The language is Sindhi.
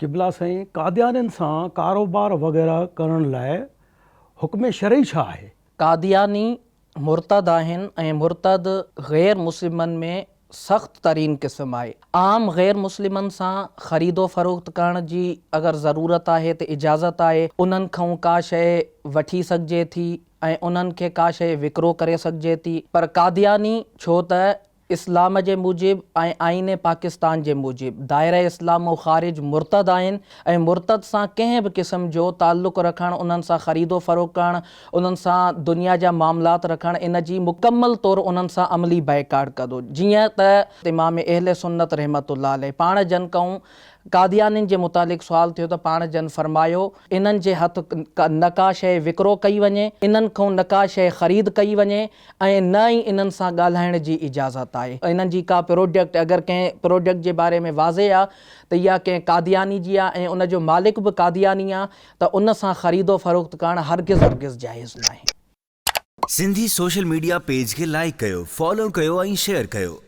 قبلا سائين قاديانين سان ڪاروبار وغيره ڪرڻ لاء حڪم شرعي ڇا آهي؟ قادياني مرتد آهن ۽ مرتد غير مسلمن ۾ سخت ترين قسم آهي. عام غير مسلمن سان خريد و فروخت ڪرڻ جي اگر ضرورت آهي ته اجازت آهي، انهن کئون ڪا شيء وٺي سگهجي ٿي ۽ انهن کي ڪا شيء وڪرو ڪري سگهجي ٿي پر قادياني ڇو ته اسلام جي موجب ۽ آئين پاڪستان جي موجب دائره اسلام و خارج مرتد آهن ۽ مرتد سان ڪنهن به قسم جو تعلق رکڻ انهن سان خريد و فروخت ڪرڻ انهن سان دنيا جا معاملات رکڻ ان جي مڪمل طور انهن سان عملي بائيڪاٽ ڪندو جيئن ته امام اهل سنت رحمة الله عليه پاڻ جن کئون قاديانين جي متعلق سوال ٿيو ته پاڻ جن فرمايو، انهن جي هٿ نه ڪا شيء وڪرو ڪئي وڃي، انهن کئون نه ڪا شيء خريد ڪئي وڃي ۽ نه ئي انهن سان ڳالهائڻ جي اجازت آهي. انهن جي ڪا پروڊڪٽ اگر ڪنهن پروڊڪٽ جي باري ۾ واضح آ ته اها ڪنهن قادياني جي آ ۽ ان جو مالڪ به قادياني آ ته ان سان خريد و فروخت ڪرڻ هرگز هرگز جائز ناهي. سنڌي سوشل ميڊيا پيج کي لائيڪ ڪيو، فالو ڪيو ۽ شيئر ڪيو.